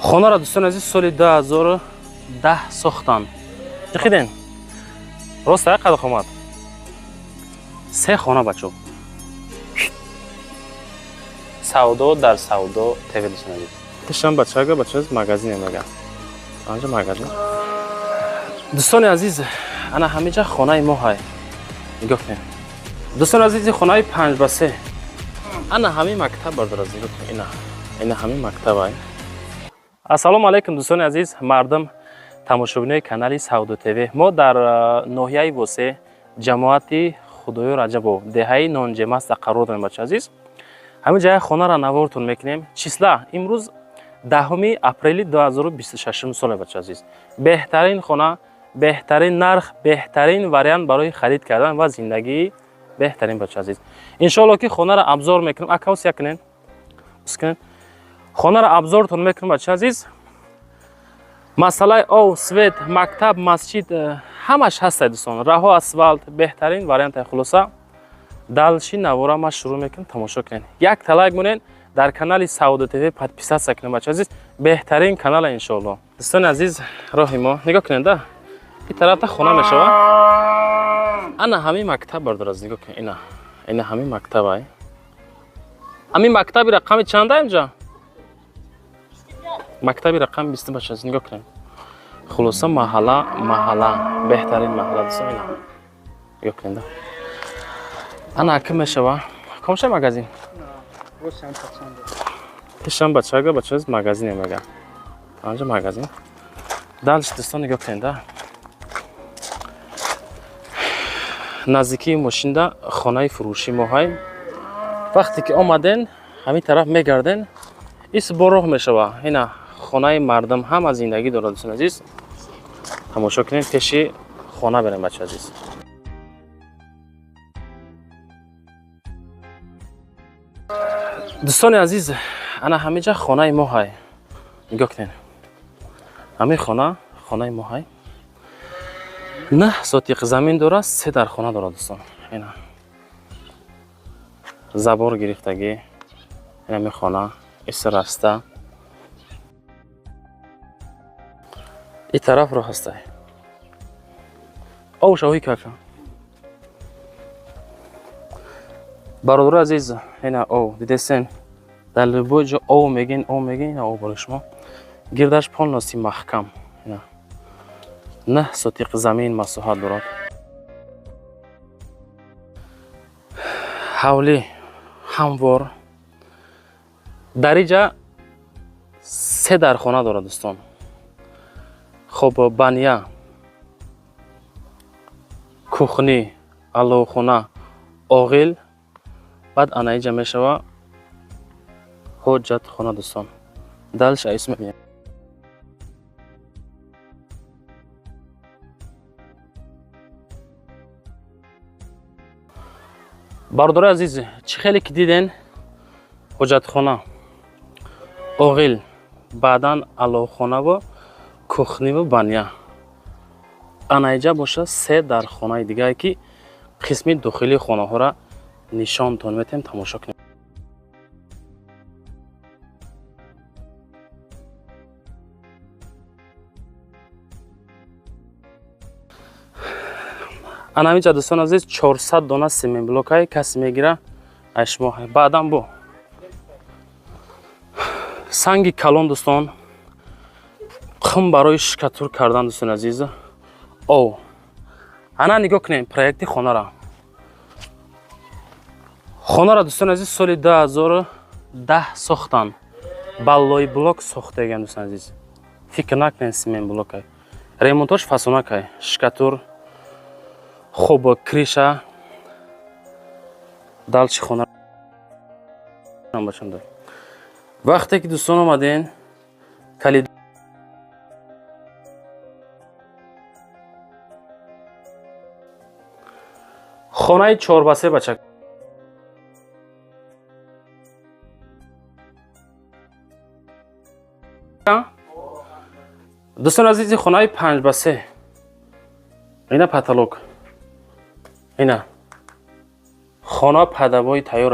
Хонаро дӯстони азиз соли 2010 сохтанд. Диқиден? Рост як қадр омад. Се хона бачо. Савдо дар Савдо ТВ дӯстони азиз. Тишам бачага бача магазин мега. Анҷа магазин. Дӯстони азиз, ана ҳамиҷа хонаи мо ҳай. Нигоҳ кунед. Дӯстони азиз, хонаи 5 ба 3. Ана ҳамин мактаб бардораз, нигоҳ кунед. Ина. Ина ҳамин мактаб ай. Ассалому алайкум дӯстони азиз, мардум, тамошобинои канали Савдо ТВ. Мо дар ноҳияи Восе, ҷамоати Худоё Раҷабов, деҳаи Нонҷемаста қарор дорем, бача азиз. Ҳамин ҷая хонаро навортон мекунем. Числа имрӯз 10 апрели 2026 сола, бача азиз. Беҳтарин хона, беҳтарин нарх, беҳтарин вариант барои харид кардан ва зиндагии беҳтарин, бача азиз. Иншоалло ки хонаро абзор мекунем. Акаус якунен. Ускунен. Хонаро абзортон мекунем, бача азиз. Масъалаи ов, свет, мактаб, масҷид ҳамаш ҳастад, дӯстон. Раҳо асфалт, беҳтарин вариант. Хулоса, дальше навора ма шурӯъ мекунем, тамошо кунед. Як талайк монед, дар канали Савдо ТВ подписаться кунед, бача азиз. Беҳтарин канала иншоалло. Дӯстони азиз, роҳи мо нигоҳ кунед да. Ин тарафта хона мешава. Ана ҳамин мактаб бардораз, нигоҳ кунед. Ина. Ина ҳамин мактаб ай. Ҳамин мактаби рақами чанда инҷа? Мактаби рақами 20, бача азиз, нигоҳ кунед. Хулоса маҳалла, маҳалла, беҳтарин маҳалла, дӯстон, ина. Нигоҳ кунед. Ана ака мешава. Комша магазин? Тишам бачага, бача магазин мега. Анҷа магазин. Дальше дӯстон нигоҳ кунед да. Наздикии мошинда хонаи фурӯшӣ мо ҳай. Вақте ки омаден, ҳамин тараф мегарден, ис бо роҳ мешава. Ина хонаи мардум ҳама зиндагӣ дорад, дӯстони азиз. Тамошо кунед, пеши хона берем, бача азиз. Дӯстони азиз, ана ҳамиҷа хонаи мо ҳай. Нигоҳ кунед. Ҳамин хона, хонаи мо ҳай. 9 сотиқ замин дорад, 3 дархона дорад, дӯстон. Ина. Забор гирифтагӣ. Ин ҳамин хона, ис раста. И тараф роҳ ҳастай. Ов шавҳи кака. Бародари азиз, ина ов дидесен. Дар любой ҷо ов мегин, ов мегин, ина ов барои шумо. Гирдаш полностью маҳкам. Ина. 9 сотиқ замин масоҳат дорад. Ҳавлӣ ҳамвор. Дар иҷа 3 дархона дорад, дӯстон. Хоб, баня, кухни, аловхона, оғил, баъд ана иҷа мешава ҳоҷатхона, дӯстон. Дальше айс мебинем. Бародарои азиз, чӣ хеле ки диден, ҳоҷатхона, оғил, баъдан аловхонаву кухниву баня. Ана иҷа боша 3 дархонаи дигае ки қисми дохилии хонаҳоро нишонтон метем, тамошо кунед. Ана ҳаминҷа дӯстон азиз 400 дона семенблокай касе мегира ай шумо. Баъдан бо санги калон, дӯстон, қум барои шикатур кардан, дӯстони азиз. Ов. Ана нигоҳ кунед проекти хонара. Хонаро дӯстони азиз соли 2010 сохтанд. Баллои блок сохтаган, дӯстони азиз. Фикр накунед семен блокай. Ремонтош фасонакай, шикатур, хуб криша, дальше хона бачанда. Вақте ки дӯстон омаден, калид хонаи 4 ба 3, бача. Дӯстони азизи, хонаи 5 ба 3. Ина потолок. Ина. Хона падабои тайёр.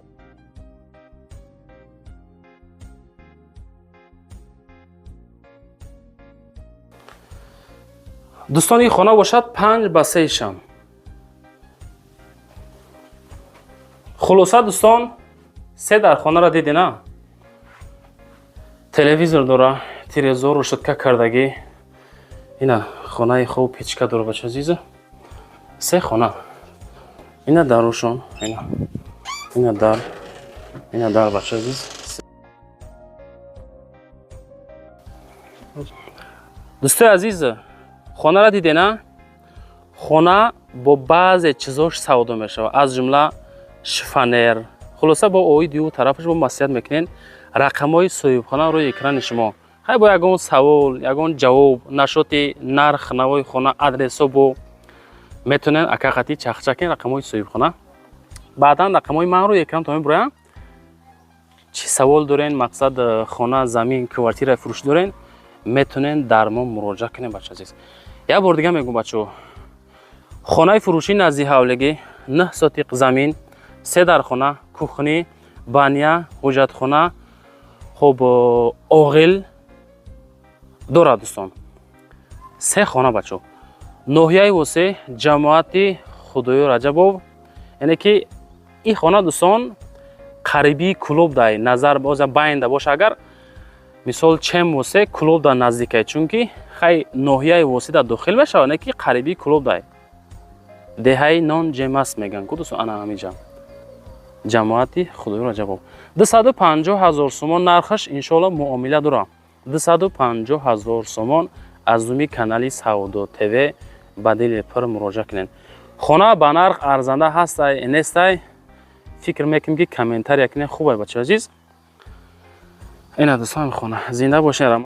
Дӯстон, ин хона бошад 5 ба 3 шам. Хулоса, дӯстон, се дар хонара диди, на? Телевизор дора, тирезор рушатка кардагӣ. Ина хонаи хуб, печка дора, бача азиза. Се хона. Ина дарушон, ина. Ина дар. Ина дар, бача азиз. Дӯстои азиз, хонара диде, на? Хона бо баъзе чизош савдо мешавад, аз ҷумла шифанер. Хулоса, бо оиди ӯ тарафаш бо маслиҳат мекунен. Рақамҳои соҳибхона рӯи экрани шумо. Хай, бо ягон савол, ягон ҷавоб нашоти нарх навои хона, адресо бо метонен акақати чахчакин рақамҳои соҳибхона. Баъдан рақамҳои ман рӯи экран то мебуроям. Чӣ савол дорен, мақсад, хона, замин, квартира фурӯш дорен, метонен дар мо муроҷиат кунем, бача азиз. Як бор дига мегӯм, бачаҳо, хонаи фурӯшӣ назди ҳавлигӣ, 9 сотиқ замин, се дархона, кухни, баня, ҳуҷҷатхона, хуб, оғил дорад, дӯстон. Се хона, бачаҳо, ноҳияи Восе, ҷамоати Худоё Раҷабов. Яъне ки ин хона, дӯстон, қарибии клуб дай назар боза байнда боша. Агар мисол чем Восе клуб да наздикай, чунки хай ноҳияи Восе да дохил мешавад, не ки қарибии клуб дай, деҳаи нон ҷемас мегӯянд ку, дӯстон. Ана ҳамиҷа ҷамоати Худоё Раҷабов, 250 000 сомон нархаш, иншоалло муомила дора. 250 000 сомон. Аз думи канали Савдо ТВ ба дили пур муроҷиат кунед. Хона ба нарх арзанда ҳастай, нестай, фикр мекунем, ки комментария кунед. Хубай, бача азиз. Ина, дӯстон, хона. Зинда бошед.